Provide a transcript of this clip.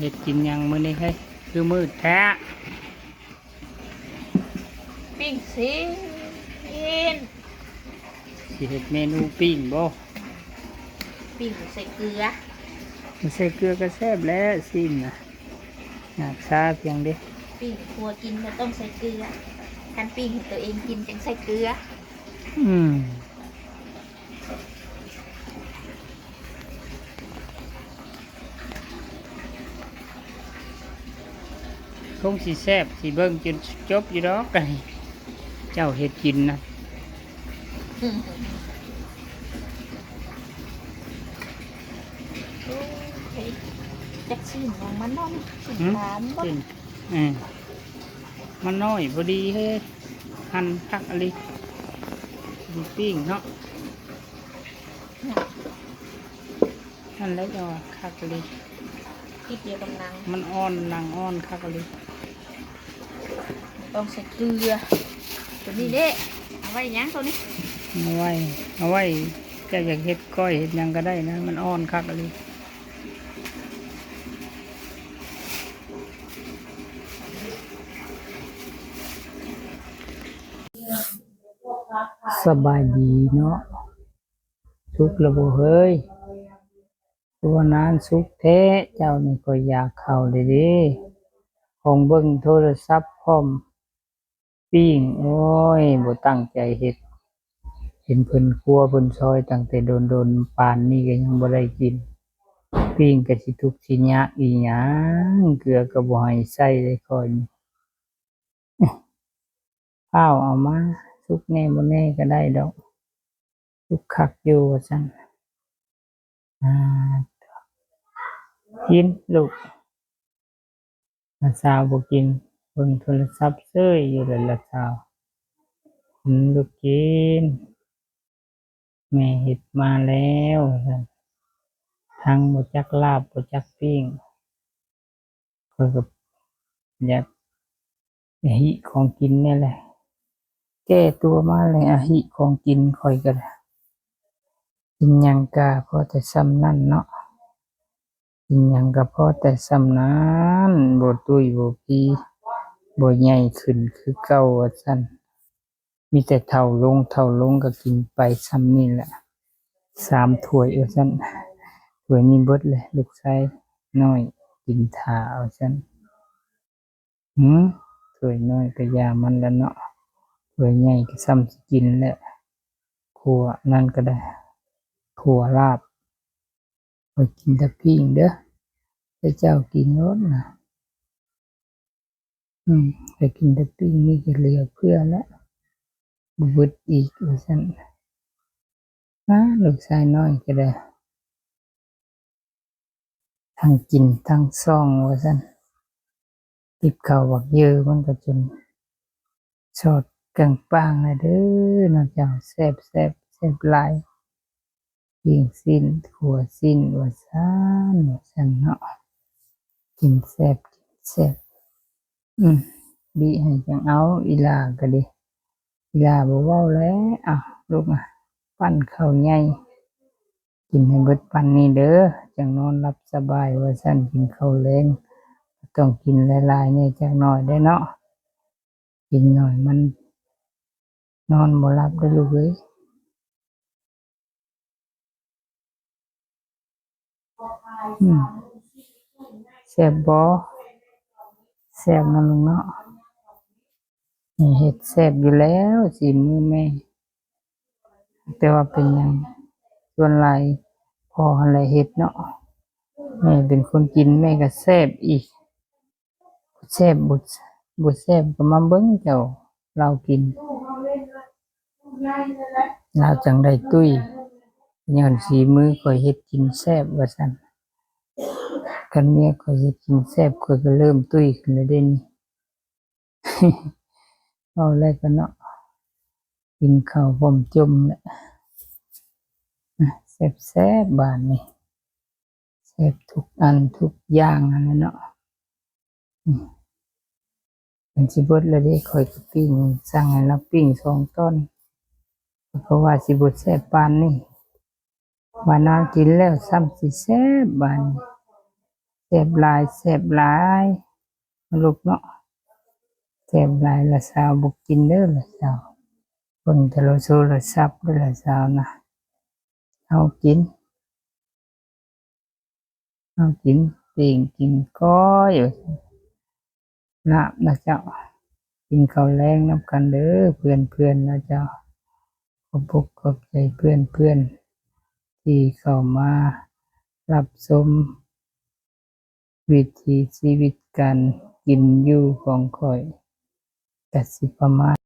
ເຮັດກິນຫຍັງມື້ນີ້ເຮີ້ຍ ຄືມືດແທ້? ປີ້ງຊີ້ນ. ຊິເຮັດເມນູປີ້ງບໍ່? ປີ້ງໃສ່ເກືອ. ໃສ່ເກືອກໍແຊບແຫຼະຊີ້ນນະ. ຫຍາບຊາພຽງເດ. ປີ້ງຄົວກິນກໍຕ້ອງໃສ່ເກືອ. ຄັນປີ້ງໃຫ້ຕົວເອງກິນຈັ່ງໃສ່ເກືອ. ອືມ. ຄົງຊິແຊບ ຊິເບິ່ງຈົນຈົບຢູ່ດອກ ອັນນີ້ເຈົ້າເຮັດກິນນະ. ໂອ້ຍ ຈັກຊີ້ນຫຍັງມັນເນາະ ຊີ້ນ ຫືມ? ປາມັນບໍ່? ຊີ້ນ ເອີ ມັນນ້ອຍພໍດີເຮີ້ຍ ຫັ່ນຄັກອີ່ຫຼີ ດີປີ້ງເນາະ. ນັ້ນແຫຼະ ເຈົ້າວ່າຄັກອີ່ຫຼີ ຕິດດຽວກັບໜັງ ມັນອ່ອນ ໜັງອ່ອນຄັກອີ່ຫຼີ. ຕ້ອງໃສ່ເກືອ. ຕົວນີ້ເດ້ ເອົາໄວ້ຫຍັງຕົວນີ້? ເອົາໄວ້ ເອົາໄວ້ ເຈົ້າຢາກເຮັດກ້ອຍເຮັດຫຍັງກໍໄດ້ນະ ມັນອ່ອນຄັກອີ່ຫຼີ. ສະບາຍດີເນາະ. ສຸກແລ້ວບໍ່ເຮີ້ຍ? ຄືວ່ານານສຸກແທ້ ເຈົ້ານີ້ຂ້ອຍຢາກເຂົ້າເດ້ເດ້ ຂອງເບິ່ງໂທລະສັບພ້ອມປີ້ງ. ໂອ້ຍ ບໍ່ຕັ້ງໃຈເຮັດ ເຫັນເພິ່ນຄົວເພິ່ນຊອຍຕັ້ງແຕ່ດົນໆ ປານນີ້ກໍຍັງບໍ່ໄດ້ກິນ. ປີ້ງກໍຊິທຸກຊິຍາກອີ່ຫຍັງ ເກືອກໍບໍ່ໃຫ້ໃສ່ເດ້ຂ້ອຍນີ້. ຟ້າວເອົາມາ ສຸກແດ່ບໍ່ແດ່ກໍໄດ້ດອກ ສຸກຄັກຢູ່ວ່າຊັ້ນ. ອາ ກິນລູກ. ຫຼານສາວບໍ່ກິນ ເບິ່ງໂທລະສັບເຊີຍຢູ່ແຫຼະ ຫຼານສາວ. ອືມ ລູກກິນ. ແມ່ເຮັດມາແລ້ວວ່າຊັ້ນ ທັງບໍ່ຈັກລາບບໍ່ຈັກປີ້ງ. ຂ້ອຍກໍຢາກອະຫິຂອງກິນແນ່ແຫຼະ ແກ້ຕົວມາແລ້ວ ອະຫິຂອງກິນຂ້ອຍກໍໄດ້ ກິນຫຍັງກະພໍແຕ່ຊ່ຳນັ້ນເນາະ. ກິນຫຍັງກໍພໍແຕ່ຊ່ຳນັ້ນ ບໍ່ຕຸ້ຍບໍ່ປີ ບໍ່ໃຫຍ່ຂຶ້ນຄືເກົ່າວ່າຊັ້ນ. ມີແຕ່ເຖົ້າລົງ ເຖົ້າລົງກໍກິນໄປຊ່ຳນີ້ແຫຼະ ສາມຖ້ວຍວ່າຊັ້ນ. ຖ້ວຍນີ້ເບິດແລ້ວ ລູກຊາຍນ້ອຍກິນຖ້າວ່າຊັ້ນ. ຫືມ ຖ້ວຍນ້ອຍກໍຢ່າມັນແຫຼະເນາະ ຖ້ວຍໃຫຍ່ກໍຊ່ຳຊິກິນແຫຼະ. ຂົ້ວນັ້ນກໍໄດ້ ຂົ້ວລາບ. ຂ້ອຍກິນແຕ່ປີ້ງເດີ້ ແຕ່ເຈົ້າກິນໂລດນະ. ອືມ ຂ້ອຍກິນແຕ່ປີ້ງນີ້ກໍເຫຼືອເຟືອແລ້ວ ບໍ່ເບິດອີກວ່າຊັ້ນ. ອາ ລູກຊາຍນ້ອຍກໍໄດ້ ທັງກິນທັງສ່ອງວ່າຊັ້ນ. ຕິບເຂົ້າບັກເຢີມັນກໍຈົນສອດກາງປາງແລ້ວເດີ້ເນາະເຈົ້າ. ແຊບໆ ແຊບຫຼາຍ ປີ້ງຊີ້ນ ຂົ້ວຊີ້ນວ່າຊັ້ນ ວ່າຊັ້ນເນາະ. ກິນແຊບ ກິນແຊບ. ອືມ ບີໃຫ້ຈັ່ງເອົາ ອີ່ຫຼ້າກໍດີ ອີ່ຫຼ້າບໍ່ເວົ້າແລ້ວ. ເອົາລູກ ມາ ປັ້ນເຂົ້າໃຫຍ່ ກິນໃຫ້ເບິດປັ້ນນີ້ເດີ້ ຈັ່ງນອນຫຼັບສະບາຍວ່າຊັ້ນ. ກິນເຂົ້າແລງຕ້ອງກິນຫຼາຍໆແດ່ຈັກໜ້ອຍເດ້ເນາະ ກິນໜ້ອຍມັນນອນບໍ່ຫຼັບເດີ້ລູກເອີຍ. ອືມ ແຊບບໍ່? ແຊບເນາະລູກເນາະ. ແມ່ເຮັດແຊບຢູ່ແລ້ວ ສີມືແມ່ ແຕ່ວ່າເປັນຫຍັງ ສ່ວນຫຼາຍພໍ່ຫັ້ນແຫຼະເຮັດເນາະ. ແມ່ເປັນຄົນກິນ ແມ່ກໍແຊບອີກ. ແຊບ ບໍ່ ບໍ່ແຊບກໍມາເບິ່ງເຈົ້າ ລາວກິນ ລາວຈັ່ງໄດ້ຕຸ້ຍ ຍ້ອນສີມືຂ້ອຍເຮັດກິນແຊບວ່າຊັ້ນ. ຄັນເມຍຂ້ອຍເຮັດກິນແຊບ ຂ້ອຍກໍເລີ່ມຕຸ້ຍຂຶ້ນແລ້ວເດ້ນີ້. ເວົ້າແລ້ວກໍເນາະ ກິນເຂົ້າພ້ອມຈົ່ມແຫຼະ. ແຊບໆ ບາດນີ້ ແຊບທຸກອັນທຸກຢ່າງຫັ້ນແຫຼະເນາະ. ອືມ ມັນຊິເບິດແລ້ວເດ້ ຂ້ອຍກໍປີ້ງ ສັ່ງໃຫ້ລາວປີ້ງສອງຕອນ ເພາະວ່າຊິບໍ່ແຊບປານນີ້. ວ່ານາກິນແລ້ວຊ້ຳຊິແຊບບາດນີ້. ບຫຼາຍ ແຊບຫຼາຍ ລູກເນາະ ແຊບຫຼາຍ. ຫຼານສາວບໍ່ກິນເດີ ຫຼານສາວເບິ່ງແຕ່ໂທລະສັບເດີ ຫຼານສາວນະ. ເຮົາກິນ ເຮົາກິນປີ້ງ ກິນກ້ອຍ ວ່າຊັ້ນ ລາບນະເຈົ້າ. ກິນເຂົ້າແລງນຳກັນເດີເພື່ອນໆ ນະເຈົ້າ. ຂອບອົກຂອບໃຈເພື່ອນໆ ທີ່ເຂົ້າມາຮັບຊົມ ວິຖີຊີວິດການກິນຢູ່ຂອງຂ້ອຍ ກະຊິປະມານ